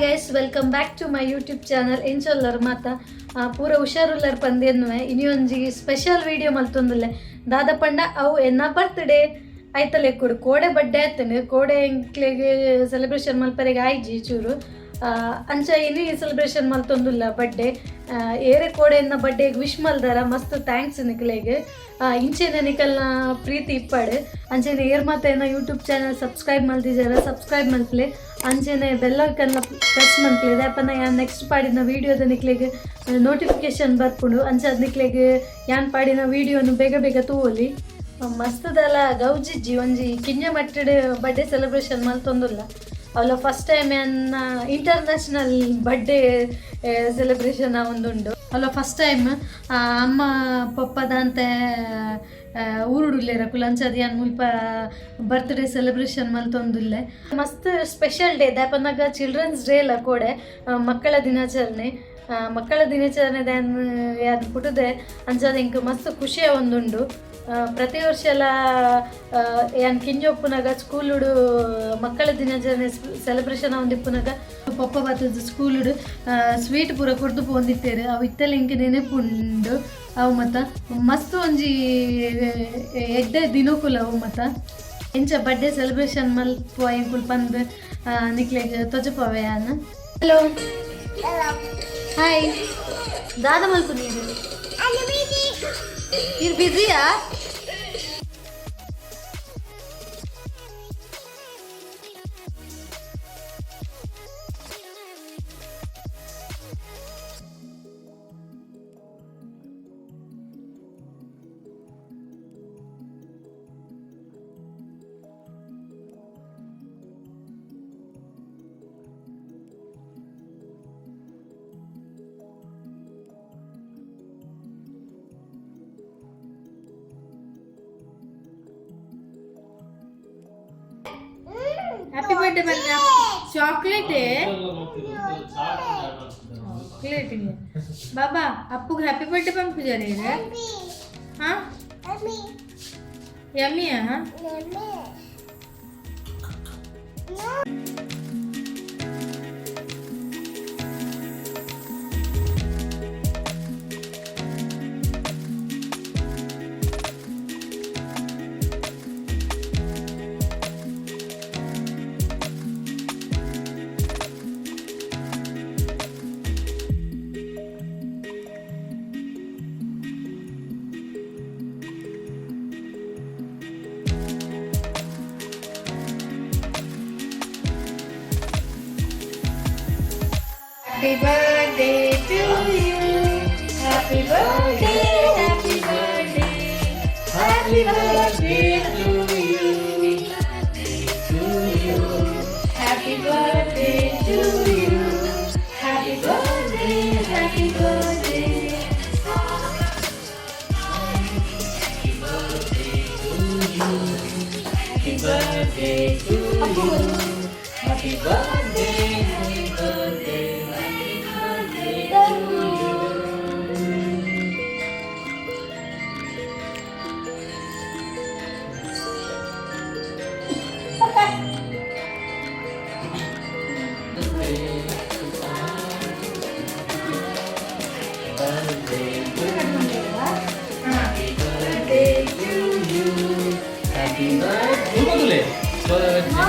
Guys, welcome back to my YouTube channel. ಎಂಚೊಲ್ಲರ್ ಮಾತ? ಪೂರ ಹುಷಾರುಲ್ಲರ್ ಪಂದ್ ಎನ್ನುವೆ. ಇನಿ ಒಂಜಿ ಸ್ಪೆಷಲ್ ವಿಡಿಯೋ ಮಲ್ತೊಂದುಲ್ಲೆ. ದಾದ ಪಂಡ ಅವು ಎನ್ನ ಬರ್ತ್ಡೇ ಐತಲೆ ಕೊಡು. ಕೋಡೆ ಬರ್ಡೇ ಆತನು. ಕೋಡೆ ಎಂಕ್ಲೆಗ್ ಸೆಲೆಬ್ರೇಷನ್ ಮಲ್ಪರೆಗ್ ಆಯ್ಜಿ ಚೂರು. ಅಂಚ ಇನಿ ಸೆಲೆಬ್ರೇಷನ್ ಮಲ್ತೊಂದುಲ್ಲ ಬರ್ಡೇ. ಏರೆ ಕೋಡೆ ಎನ್ನ ಬರ್ಡೇಗ್ ವಿಶ್ ಮಲ್ದಾರ, ಮಸ್ತ್ thanks ನಿಕ್ಲೆಗ್. ಇಂಚೆನೆ ನಿಕಲ್ನ ಪ್ರೀತಿ ಇಪ್ಪಡ್. ಅಂಚೆನೆ ಏರ್ ಮಾತ ಎನ್ನ ಯೂಟ್ಯೂಬ್ ಚಾನಲ್ ಸಬ್ಸ್ಕ್ರೈಬ್ ಮಲ್ತಿಜಾರ, ಸಬ್ಸ್ಕ್ರೈಬ್ ಮಲ್ಪಲೆ. ಅಂಚೆನೆ ಬೆಲ್ ಐಕನ್ ಪ್ರೆಸ್ ಮಲ್ಪಲೆ. ದಾಯೆಪಂಡ ಯಾನ್ ನೆಕ್ಸ್ಟ್ ಪಾಡಿನ ವೀಡಿಯೋದ ನಿಕ್ಲೆಗ್ ನೋಟಿಫಿಕೇಶನ್ ಬರ್ಪುಂಡು. ಅಂಚ ನಿಕ್ಲೆಗ್ ಯಾನ್ ಪಾಡಿನ ವೀಡಿಯೋನು ಬೇಗ ಬೇಗ ತೂವೊಲಿ. ಮಸ್ತದಲ ಗೌಜಿಜ್ಜಿ, ಒಂಜಿ ಕಿಂಜ ಮಟ್ಟಡ್ ಬರ್ಡೇ ಸೆಲೆಬ್ರೇಷನ್ ಮಲ್ತೊಂದುಲ್ಲ. ಅವಲ ಫಸ್ಟ್ ಟೈಮ್ ಎನ್ನ ಇಂಟರ್ನ್ಯಾಷನಲ್ ಬರ್ಡೇ ಸೆಲೆಬ್ರೇಷನ್ ಒಂದುಂಡು. ಅವಲ ಫಸ್ಟ್ ಟೈಮ್ ಅಮ್ಮ ಪಪ್ಪದಾಂತೆ ಊರುಡುಲ್ಲೆರ್ ಅಕುಲು. ಅಂಚಾದ್ ಯಾನ್ ಮುಲ್ಪ ಬರ್ತ್ಡೇ ಸೆಲೆಬ್ರೇಷನ್ ಮಲ್ತೊಂದುಲ್ಲೆ. ಮಸ್ತ್ ಸ್ಪೆಷಲ್ ಡೇ. ದಾಯೆಪನ್ನಗ ಚಿಲ್ಡ್ರನ್ಸ್ ಡೇ ಲ ಕೋಡೆ, ಮಕ್ಕಳ ದಿನಾಚರಣೆ. ಮಕ್ಕಳ ದಿನಾಚರಣೆ ದಾನ್ ಯಾನ್ ಪುಟ್ಟುದೆ. ಅಂಚಾದ್ ಎಂಕ್ ಮಸ್ತ್ ಖುಷಿ ಒಂದುಂಡು. ಪ್ರತಿ ವರ್ಷ ಎಲ್ಲ ಯಾನ್ ಕಿಂಜೊಪ್ಪುನಗ ಸ್ಕೂಲುಡು ಮಕ್ಕಳ ದಿನಾಚರಣೆ ಸೆಲೆಬ್ರೇಷನ್ ಒಂದಿಪ್ಪುನಗ ಪಪ್ಪ ಬತ್ತದ ಸ್ಕೂಲುಡು ಸ್ವೀಟ್ ಪೂರ ಕೊರ್ದು ಪೋಂದಿತ್ತೇರು. ಅವು ಇತ್ತಲ ಎಂಕ್ ನೆನಪುಂಡು. ಅವು ಮತ್ತ ಮಸ್ತ್ ಒಂಜಿ ಎಡ್ಡೆ ದಿನಕುಲು ಅವು ಮತ್ತ. ಎಂಚ ಬರ್ಡೇ ಸೆಲೆಬ್ರೇಷನ್ ಮಲ್ಪುವ ಎಂಕುಲು ಪಂದ್ ನಿಕ್ಲೆಗ್ ತೊಜಪವೆ ಯಾನ್. Hello, hi. ದಾದ ಮಲ್ಪು ನೀರು? ನೀರು ಬಿಸಿಯಾ? ಹ್ಯಾಪಿ ಬರ್ಡೇ ಬಂದ. Chocolate chocolate. ಬಾಬಾ, ಅಪ್ಪುಗೆ ಹ್ಯಾಪಿ ಬರ್ಡೇ ಪನ್ಪುಜಾರ? ಹಾ, ಯಮ್ಮಿಯಾ? Happy birthday to you. Happy birthday, happy birthday. Happy birthday to you. To you. Happy birthday to you. Happy birthday, happy birthday. Happy birthday to you. Happy birthday, happy birthday, happy birthday to you. Birthday to Happy birthday to you. Happy birthday. ಮುಲ್ಪದುಲೆ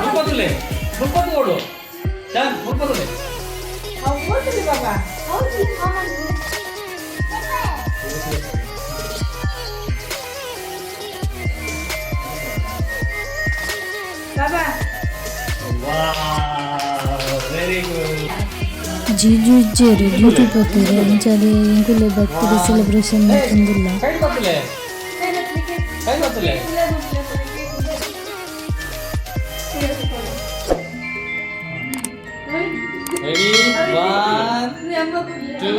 ಮುಲ್ಪದುಲೆ ಮುಲ್ಪದು ಓಡು ಶಾನ್ ಮುಲ್ಪದುಲೆ. ಬಾಬಾ. ಬಾಬಾ. Very good. Jiju ಇಜ್ಜೇರು, duty ಪೋತೆರ್. ಅಂಚಾದ್ ಎಂಕುಲೆ birthday celebration ಮಲ್ತೊಂದುಲ್ಲ. ಕೈ ಬತ್ತಲೆ, ಕೈ ಬತ್ತಲೆ. Ready, one, two.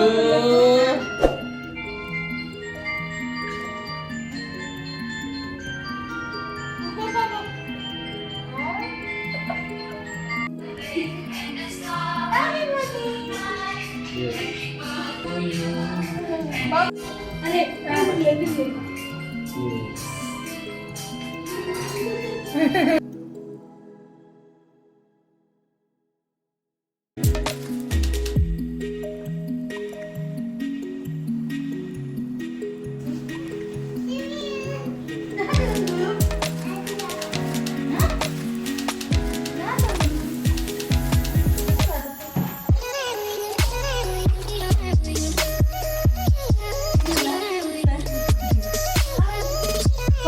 ಅರೆ. Yes.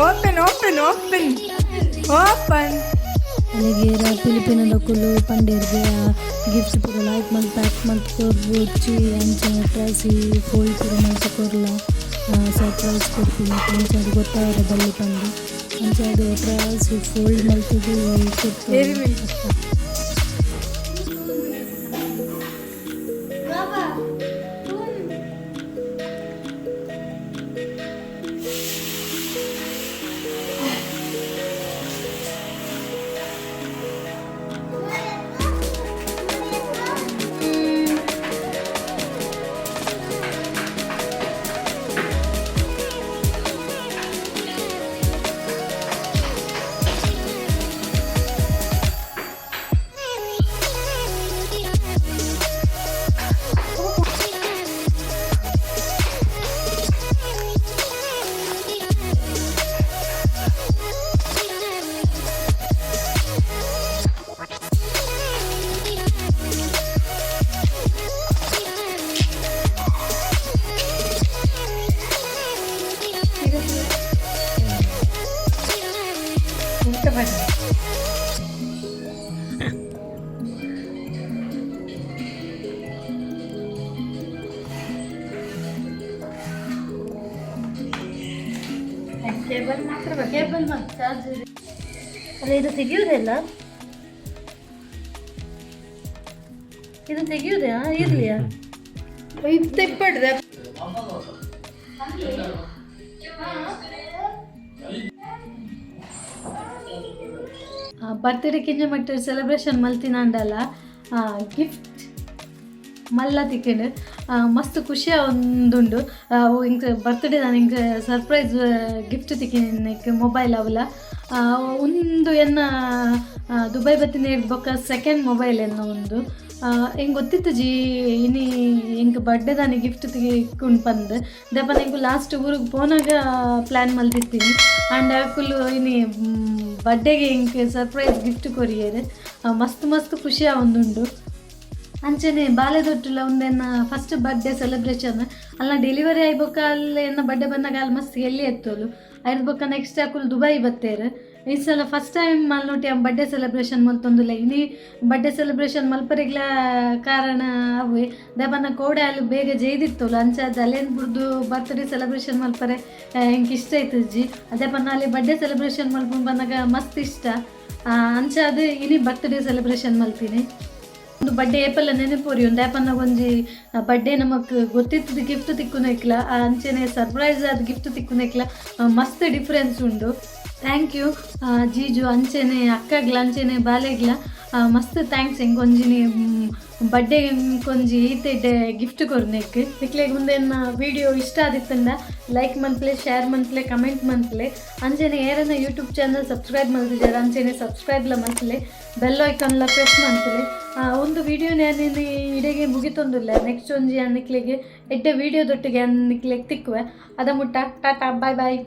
Open, open, open, open. ಅಲ್ಲಿಗೆ ಪಿಲಿಪಿನದಕುಲು ಪಂಡೇರ್ಗೆ gift ಪೂರ like ಮಲ್ತ್ pack ಮಲ್ತ್ ಕೊರ್ಬೊಚ್ಚಿ ಅಂಚನೆ ಟ್ರಾಸಿ ಫೋಲ್ಡ್ ಪೂರ ಮಲ್ತ್ ಕೊರ್ಲ ಸರ್ಪ್ರೈಸ್ ಕೊರ್ಪಿನಿ ಅಂಚ ಅದು ಗೊತ್ತಾವರೆ ಬಲ್ಲಿ ಪಂದ್ ಅಂಚ ಅದು ಟ್ರಾಸಿ ಫೋಲ್ಡ್ ಮಲ್ತುದು Dairy Milk. ಎಂತ ಬನ್ನಿ. ಕೇಬಲ್ ಮಾತ್ರ ಬೇಕು. ಕೇಬಲ್ ಮತ್ತು ಚಾರ್ಜ್ ಅಲ್ಲ, ಇದು ತೆಗೆಯುವುದಿಲ್ಲ, ಇದು ತೆಗೆಯುವುದೇ ಇರ್ಲಿಯಾ? ಇತ್ತು ಇಪ್ಪಡ್ದೆ. ಬರ್ತ್ಡೇ ಕಿಂಜ ಮಟ್ಟ ಸೆಲೆಬ್ರೇಷನ್ ಮಲ್ತಿನಾಂಡಲ ಗಿಫ್ಟ್ ಮಲ್ಲ ತಿಕ್ಕಂಡು ಮಸ್ತ್ ಖುಷಿ ಒಂದುಂಡು. ಇಂಕ್ ಬರ್ತ್ಡೇ ನಾನು ಇಂಕ್ ಸರ್ಪ್ರೈಸ್ ಗಿಫ್ಟ್ ತಿಕ್ಕಿನ ಮೊಬೈಲ್ ಅವಲ. ಒಂದು ಎನ್ನ ದುಬೈ ಬತ್ತಿನ ಬೊಕ್ಕ ಸೆಕೆಂಡ್ ಮೊಬೈಲ್ ಎನ್ನ ಒಂದು. ಎಂಕ್ ಗೊತ್ತಿತ್ತು ಜಿ ಇನಿ ಎಂಕ್ ಬರ್ಡೇ ದಾನಿ ಗಿಫ್ಟ್ ತಿಕ್ಕೊಂಡು ಪಂದ್ ದೆಪನ ಎಂಕ್ ಲಾಸ್ಟ್ ಊರಿಗೆ ಪೋನಾಗ ಪ್ಲ್ಯಾನ್ ಮಲ್ತಿತ್ತೀನಿ. ಆ್ಯಂಡ್ ಅಕುಲು ಇನಿ ಬರ್ಡೇಗೆ ಎಂಕ್ ಸರ್ಪ್ರೈಸ್ ಗಿಫ್ಟ್ ಕೊರಿಯರ್. ಮಸ್ತ್ ಮಸ್ತ್ ಖುಷಿ ಆವೊಂದುಂಡು. ಅಂಚನೆ ಬಾಲೆದೊಟ್ಟುಲ ಒಂದೆನ್ನ ಫಸ್ಟ್ ಬರ್ಡೇ ಸೆಲೆಬ್ರೇಷನ್ ಅಲ್ಲ. ಡೆಲಿವರಿ ಆಯ್ಬೊಕ್ಕ ಅಲ್ಲಿ ಎನ್ನ ಬರ್ಡೇ ಬಂದಾಗ ಅಲ್ಲಿ ಮಸ್ತ್ ಎಲ್ಲಿ ಎತ್ತೋಲು ಐದು ಬೊಕ್ಕ ನೆಕ್ಸ್ಟ್ ಅಕುಲು ದುಬೈ ಬತ್ತೇರು. ಈ ಸಲ ಫಸ್ಟ್ ಟೈಮ್ ಮಲ್ನೋಟಿ ಬರ್ಡೇ ಸೆಲೆಬ್ರೇಷನ್ ಮಲ್ತೊಂದುಲ್ಲ. ಇನಿ ಬರ್ಡೇ ಸೆಲೆಬ್ರೇಷನ್ ಮಲ್ಪರಿಗ್ಲ ಕಾರಣ ಅವೇ ದಬನ ಕೋಡೆ ಅಲ್ಲಿ ಬೇಗ ಜೈದಿತ್ತೋಲು. ಅಂಚ ಅಲ್ಲೇನು ಬುಡ್ದು ಬರ್ತ್ಡೇ ಸೆಲೆಬ್ರೇಷನ್ ಮಲ್ಪರೆ ಎಂಕ್ ಇಷ್ಟ ಆಯ್ತಜ್ಜಿ. ಅದೇ ಪನ್ನ ಅಲ್ಲಿ ಬರ್ಡೇ ಸೆಲೆಬ್ರೇಷನ್ ಮಲ್ಪುಂಡು ಬಂದಾಗ ಮಸ್ತ್ ಇಷ್ಟ. ಅಂಚ ಅದು ಇನಿ ಬರ್ತ್ಡೇ ಸೆಲೆಬ್ರೇಷನ್ ಮಲ್ತೀನಿ. ಒಂದು ಬರ್ಡೇ ಏಪಲ್ಲ ನೆನಪುರಿ ಒಂದು ಯಾಪನ್ನ ಒಂಜಿ ಬರ್ಡೇ ನಮಕ್ ಗೊತ್ತಿತ್ತದ ಗಿಫ್ಟ್ ತಿಕ್ಕುನೈಕ್ಲ, ಅಂಚನೆ ಸರ್ಪ್ರೈಸ್ ಆದ ಗಿಫ್ಟ್ ತಿಕ್ಕುನೈಕ್ಲ ಮಸ್ತ್ ಡಿಫ್ರೆನ್ಸ್ ಉಂಡು. Thank you ಜೀಜು, ಅಂಚನೆ ಅಕ್ಕಗ್ಲ, ಅಂಚನೆ ಬಾಲೆಗ್ಲ ಮಸ್ತ್ thanks. ಎಂಕೊಂಜಿನಿ ಬರ್ಡೇ ಒಂಜಿ ಈತೆ ಗಿಫ್ಟ್ ಕೊರ್ನೆಕ್. ನಿಕ್ಲೆಗ್ ಮುಂದೆನ್ನ ವಿಡಿಯೋ ಇಷ್ಟ ಆದಿತ್ತಂಡ ಲೈಕ್ ಮನ್ಪ್ಲೆ, ಶೇರ್ ಮನ್ಪ್ಲೆ, ಕಮೆಂಟ್ ಮನ್ಪ್ಲೆ. ಅಂಚನೆ ಏರನ್ನ ಯೂಟ್ಯೂಬ್ ಚಾನಲ್ ಸಬ್ಸ್ಕ್ರೈಬ್ ಮಲ್ತಿದ್ದಾರೆ ಅಂಚನೆ ಸಬ್ಸ್ಕ್ರೈಬ್ಲ ಮನ್ಪ್ಲೆ, ಬೆಲ್ ಐಕಾನ್ಲ ಪ್ರೆಸ್ ಮನ್ಪ್ಲೆ. ಒಂದು ವಿಡಿಯೋ ನಾನು ಇಡೆಗೆ ಮುಗಿತೊಂದಿಲ್ಲ. ನೆಕ್ಸ್ಟ್ ಒಂಜಿ ಅನ್ನಿಕ್ಲೆಗೆ ಎಡ್ಡೆ ವಿಡಿಯೋ ದೊಟ್ಟಿಗೆ ಅನ್ನಿಕ್ಲೆಗ್ ತಿಕ್ಕುವೆ. ಅದ ಮುಟ್ಟ ಟಾಟಾ, ಬಾಯ್ ಬಾಯ್.